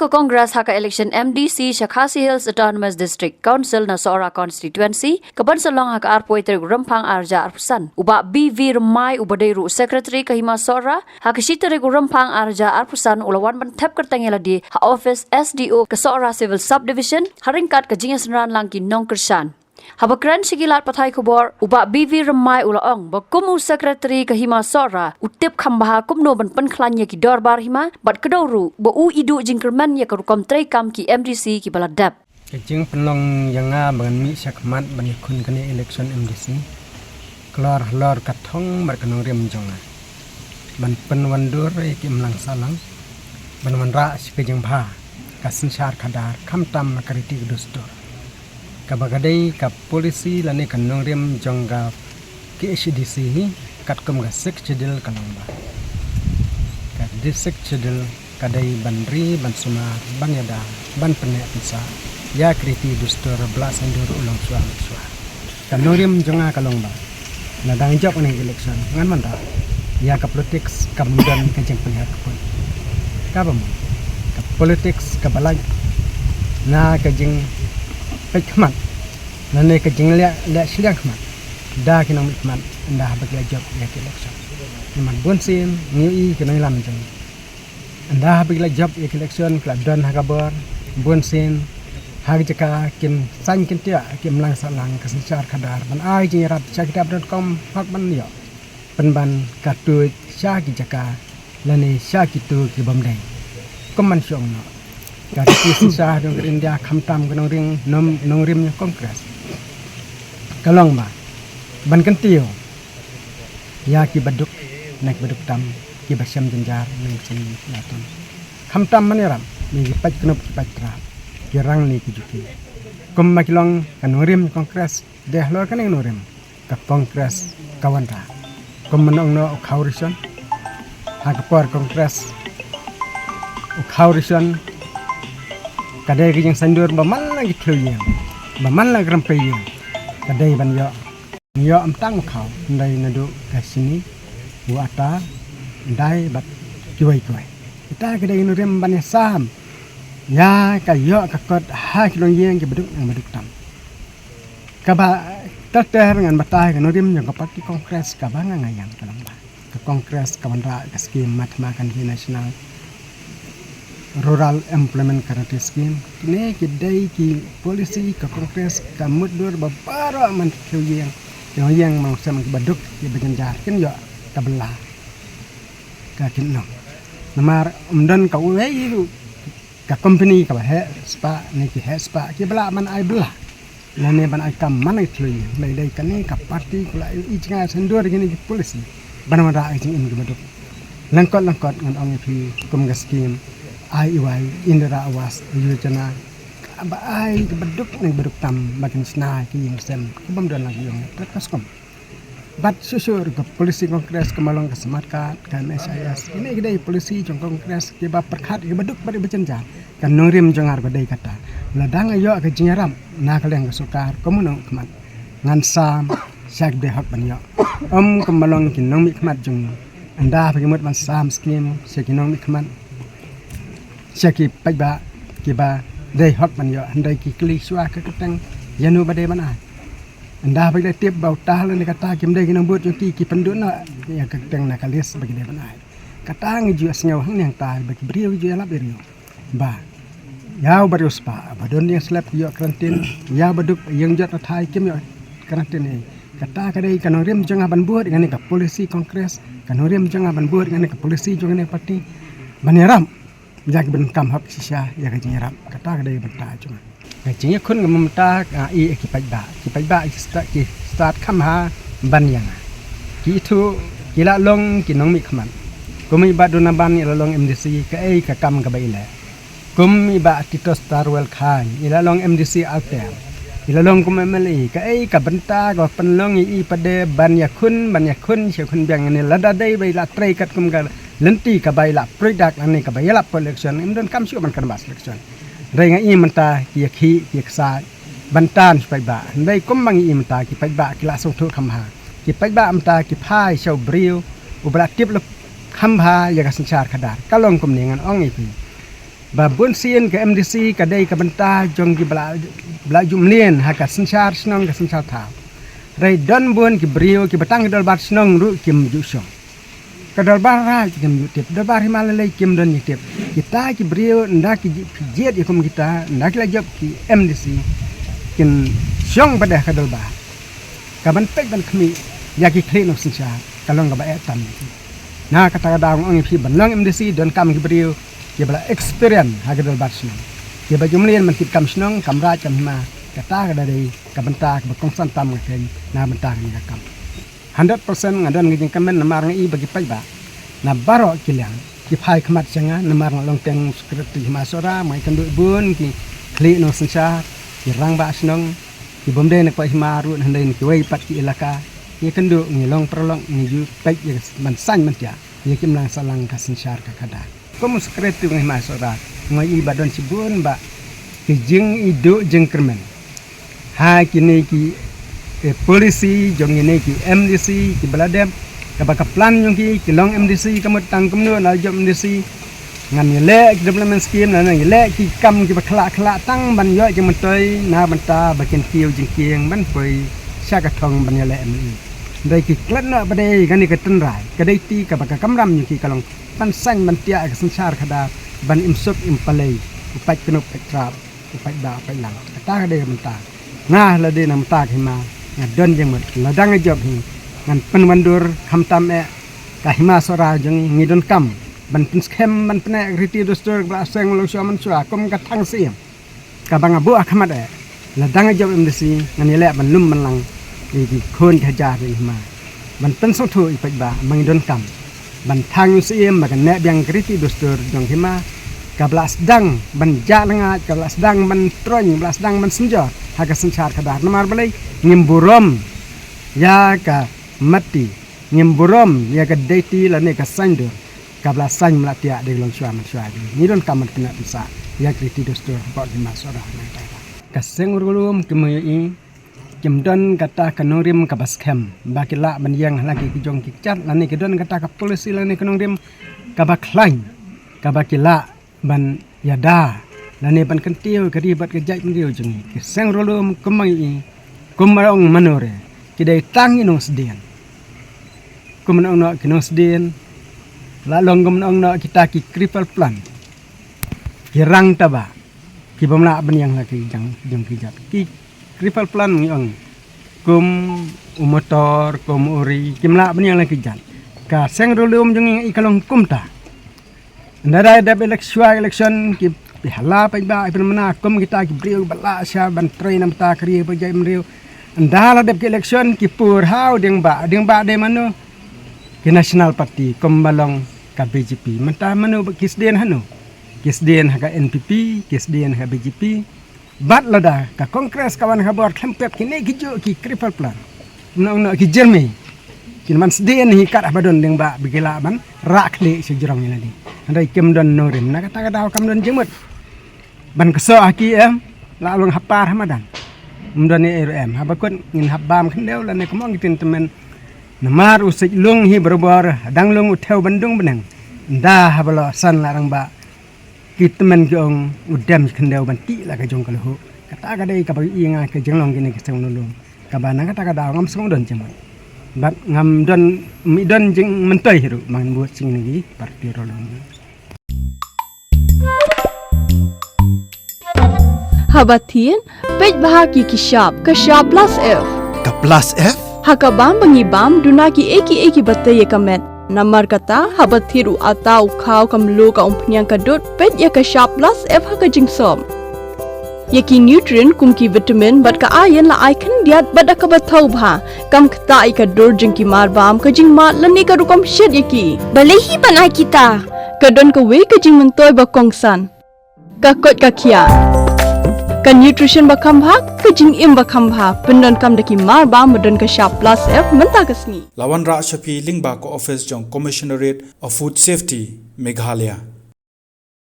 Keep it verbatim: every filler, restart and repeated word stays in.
Ka Congress ha ka election M D C sha Khasi Hills Autonomous District Council na Sohra Constituency, ka ban sa long ha ka arphew tarik Rymphang arhajar arphew san, u Bah B V Rymbai uba dei ruh u Secretary ka Hima Sohra, ha ka shi tarik Rymphang arhajar arphew san u la wan ban thep kyrteng ïa lade ha office S D O ka Sohra Civil Subdivision, ha ryngkat ka jingïasynran lang ki nongkyrshan. Haba kren sha ki lad pathai khubor, u Bah B V Rymbai u la ong ba kum u Secretary ka Hima Sohra u tip kham bha kumno ban pynkhlaiñ ïa ki dorbar hima, bad kdew ruh ba u i duh jingkyrmen ïa ka rukom treikam ki M D C kiba la dep. Ka jingpynlong ïa nga ba ngan mih shakhmat ban ïakhun kane election M D C, kloi halor ka thong bad ka nongrim jong nga, ban pynwandur ïa ki imlang sahlang, ban wanrah sha ka jingbha ka synshar khadar, khamtam na ka riti ka dustur. Kaba ka dei ka policy lane ka nongrim jong ka K H A D C hi, katkum ka Sixth Schedule ka long ba ka Sixth Schedule ka dei ban ri, ban sumar, ban ïada, ban pynneh pynsah ïa ka riti dustur ba la saiñdur u longshuwa longshuwa. Ka nongrim jong nga ka long ba lada ngi jop ha kane ka election, ngan wanrah ïa ka politics kaba ym don ka jingpynhiar kput, kaba ym, ka politics kaba lait na ka jingpeit khmat lane ka jingleh, leh shiliang khmat da ki nongmihkhmat ynda haba ki la jop ïa ka election. Namar bunsien ngi ïohi ki nongïalam jong ngi, ynda haba ki la jop ïa ka election ki la don ha ka bor, bunsien ha ka jaka kin saiñ kin tiak ki imlang sahlang, ka synshar khadar, ban ai jingïarap sha kita ba donkam hok ban ïoh, pynban ka tuid sha ki jaka lane sha kito ki bym dei. Kum ban shong noh ka riti synshar jong ka India, khamtam ka nongrim, nong, nongrim jong Congress, ka long ba ban kyntiew ïa kiba duk na kiba duk tam, kiba shem jynjar na kiba shem jynjar tam, khamtam ban ïarap ïa ki paid knup ki paid trap, ki rang ne ki juki. Kumba ki long ka nongrim Congress, dei halor kane ka nongrim ka Congress ka wanrah. Kum ban ong noh u khaw rishon, ha ka por Congress u khaw rishon ka dei ka jingsaiñdur ba man la ki thliew ïing, ba man la ka rympei ïing, ka dei ban ïoh, ïoh ym tang u khaw, hynrei naduh ka shini, u atta, dai bad kiwei kiwei. Kita ki dei ki nongrim ban ïasam ïa ka ïoh ka kot ha ki longïing kiba duk ne kiba duk tam. Kaba ter ter ngan batai ka nongrim jong ka party Congress kaba nga, nga ïam ka long ba ka Congress ka wanrah ka skim Mahatma Gandhi National Rural Employment Guarantee Scheme. Kine ki dei ki policy ka Congress ka mutdur ba baroh man ki longïing, ki longïing man ki sem kiba duk kiba jynjar kin ïoh ka bylla ka kin ong. Namar ym don kawei ruh ka company kaba heh spah ne ki heh spah kiba lah ban ai bylla lane ban ai kam man ai thliew ïing. Hynrei dei kane ka party ka la ïohi jngai saiñdur ïa kine ki policy ban wanrah ïa ki jingim kiba duk. Lyngkot lyngkot ngan ong ïa phi kum ka skim I E Y, Indira Awas Yojana, kaba ai kiba duk ne kiba duk tam ba kin shna ki ïing sem ki bym don la ki ïing. Ka skim Bad shuh shuh ruh ka policy Congress kaba long ka smart card, ka M S I S. Kine ki dei policy jong Congress kiba pyrkhat kiba duk bad kiba jynjar. Ka nongrim jong nga ruh ka dei kata. Lada nga ïoh ka jingïarap na ka liang ka sorkar, kum u nongmihkhmat, ngan sam sha kiba dei hok ban ïoh. Ym kumba long ki nongmihkhmat jong ngi. Ynda ba ki mut ban sam skim sha ki nongmihkhmat, sha ki paidbah kiba dei hok ban ïoh, hynrei ki kylli shuwa ka kyrteng ïano ba dei ban ai. Ynda ba ki la tip ba uta lane kata kim dei ki nongbud jong ki, ki pynduh noh ïa ka kyrteng na ka list ba ki dei ban ai. Kata ngi ju ïohsngew hangne hangtai ba ki briew ki ju ïalap ïa u briew ba ïa u ba riewspah ba don ïing slep ki ïoh quarantine, ïa u ba duk ïing jot na thaiñ kim ïoh quarantine. Kata ka dei ka nongrim jong nga ban bud ïa kane ka policy Congress, ka nongrim jong nga ban bud ïa kane ka policy jong kane ka party ban ïarap ïa ki ba donkam hok shisha ïa ka jingïarap. Kata ka dei ka bynta jong nga. Ka jingïakhun ka mynta nga ïohi ïa ki paidbah. Ki paidbah ki stad, ki stad kham bha ban ïa nga. Ki ithuh ki la long ki nongmihkhmat. Kum i Bah Donavan i la long M D C, kaei ka kam kaba i leh. Kum i Bah Titos Tarwel Chyne i la long M D C ar term. I la long kum M L A, kaei ka bynta kaba pynlong ïa i pat de ban ïakhun, ban ïakhun sha khun biang ne, lada dei ba i la trei katkum ka lynti kaba i la pyrshah lane kaba ïalap election, im donkam shuh ban kynmaw election. Hynrei nga i mynta ki ïakhih ki ïaksaid ban tan sha paidbah. Hynrei kumba nga i mynta ki paidbah ki la sngewthuh kham bha. Ki paidbah mynta ki phai sha u briew uba la tip lok kham bha ïa ka synshar khadar. Ka long kumne, ngan ong ïa phi. Ba bun sien ka M D C ka dei ka bynta jong ki ba la, ba la ju mlien ha ka synshar shnong ka synshar thaw. Hynrei don bun ki briew kiba tang ki dorbar shnong ruh kim ju shong. Ka dorbar raij kim ju tip, dorbar hima lei lei kim don ïa tip. Kita ki briew ynda ki ji-, ki jied ïa kum kita, ynda ki la jop ki M D C, kin shong pat ha ka dorbar. Ka ban peit ban khmih ïa ki khlieh nong synshar, ka long kaba eh tam. Na kata ka daw nga ong ïa phi, ban long M D C donkam ki briew kiba la experience ha ka dorbar shnong, kiba ju mlien ban tip kam shnong, kam raij, kam hima. Kata ka dei ka bynta kaba kongsan tam ka khein na bynta kane ka kam. Hundred percent nga don ka jingkmen namar nga i ba ki paidbah na baroh ki liang ki phai khmat sha nga, namar nga long teng secretary hima Sohra, ma nga ïakynduh bun ki khlieh nong synshar, ki rangbah shnong, ki bym dei na ka hima ruh, hynrei na kiwei pat ki elaka. Ïakynduh, ngi long paralok, ngi ju peit ïa ka ban saiñ ban tiak ïa ki imlang sahlang ka synshar ka khadar. Kum u secretary ngi hima Sohra, nga i ba don shibun ba ki jingïaduh jingkyrmen ha kine ki, eh, policy jong kine ki M D C kiba la dep, kaba ka plan jong ki, ki long M D C ka mut tang kumno, la jop M D C, ngan ïaleh ki development scheme, ngan ïaleh ki kam kiba khlak khlak tang ban ïoh jingmyntoi na bynta ba kin kiew jingkieng ban poi sha ka thong ban ïaleh M L A. Hynrei ki klet noh ba dei kane ka tynrai, ka dei ti kaba ka kamram jong ki ka long ban saiñ ban tiak ka synshar khadar, ban im suk im pale, u paid knup paid trap, u paid bah paid lang. Kata ka dei ka bynta. Nga lade na bynta ka hima nga don jingmut, lada nga jop hi ngan pynwandur khamtam eh ka hima Sohra jong ngi, ngi donkam ban pynskhem, ban pyneh ka riti dustur kaba la seng longshuwa manshuwa kum ka thang siem kaba nga buh ha khmat eh. Lada nga jop M D C ngan ïaleh ban lum ban lang ïa ki khun ki hajar jong hima, ban pynsngewthuh ïa ki paidbah ba ngi donkam ban thang ïa u Syiem ba kan neh biang ka riti dustur jong hima, kaba la sdang ban jah lyngngaid, kaba la sdang ban troiñ, kaba la sdang ban synjor ha ka synshar khadar. Namar balei? Ngim burom ïa ka matti, ngim burom ïa ka deiti lane ka saiñdur kaba la saiñ ba la tiak da ki longshuwa manshuwa. Ngi donkam ban pyneh pynsah ïa ka riti dustur hapoh hima Sohra. Ka seng Urlum, ki mei ïa i, kim don kata ka nongrim kaba skhem ba ki lah ban ïeng ha la ki jong ki kjat, lane ki don kata ka policy lane ka nongrim kaba khlaiñ kaba ki lah ban ïada lane ban kyntiew ka ri bad ka jaitbynriew jong ngi. Ki seng Urlum, kum ma ngi, kum ma ong mano re, ki dei tang ki nongsdien. Kum ma ong noh ki nongsdien, la long kum ma ong noh kita ki cripple plant, ki rang taba, ki bym lah ban ïeng ha la ki jong ki jong ki jat. Ki cripple plant ngi ong kum u motor, kum u ri, kim lah ban ïeng ha la ki jat. Ka seng Urlum jong ngi i ka long kumta. Ynda dei dep election, election ki pynhala paidbah, pynmynna kum kita ki briew ba lah sha ban trei na bynta ka ri bad ka jaitbynriew. Ynda la dep ki election ki pur ha u dieng bah, dieng bah dei mano? Ki National Party, kum ba long ka B J P. Mynta mano ba ki sdien hano? Ki sdien ha ka N P P, ki sdien ha ka B J P. Bad lada ka Congress ka wan ha ka bor, khlem pep kine ki juh ki cripple plant, nong nong ki jermi, kin wan sdien hi kat haba don dieng bah ba ki lah ban rah khlieh sha jrong ïa lade. Hynrei kim don nongrim, na kata ka daw kam don jingmut ban ksoh ha ki, em, la long ha par ha madan. Ym don ei ei ruh, em, haba kut ngin hap bam khyndew lane kumno, ki tymmen. Namar u seit lung hi barabor, dang lung u thew ban dung bneng. Ynda haba la san la rangbah, ki tymmen ki ong u dem khyndew ban tih la ka jong ka lhuh. Kata ka dei kaba i nga ka jinglong kine ki seng Urlum, kaba na kata ka daw ngam sngewdon jingmut bad ngam don, ym don jingmyntoi hi ruh ba ngan bud sha kine ki party Urlum. Haba thied, peit bha ki ki shap, ka shap plus F. Ka plus F? Ha ka bam ba ngi bam, duna kiei kiei kiba tei ïa ka met. Namar kata, haba thied u atta, u khaw, ka mluh, ka umphniang, ka dud, peit ïa ka shap plus F ha ka jingsop. Ïa ki nutrient kum ki vitamin bad ka iron la ai khyndiat bad da kaba thaw bha. Kam ktah ïa ka dur jong ki marbam, ka jingmad lane ka rukom shet ïa ki. Balei hi ban ai kita? Ka don kawei ka jingmyntoi ba kongsan. Ka koit ka khiah. Ka nutrition ba kham bha, ka jingim ba kham bha. Pyndonkam da ki marbam ba don ka shap plus F mynta ka sngi. La wanrah sha phi lyngba ka office jong Commissionerate of Food Safety, Meghalaya.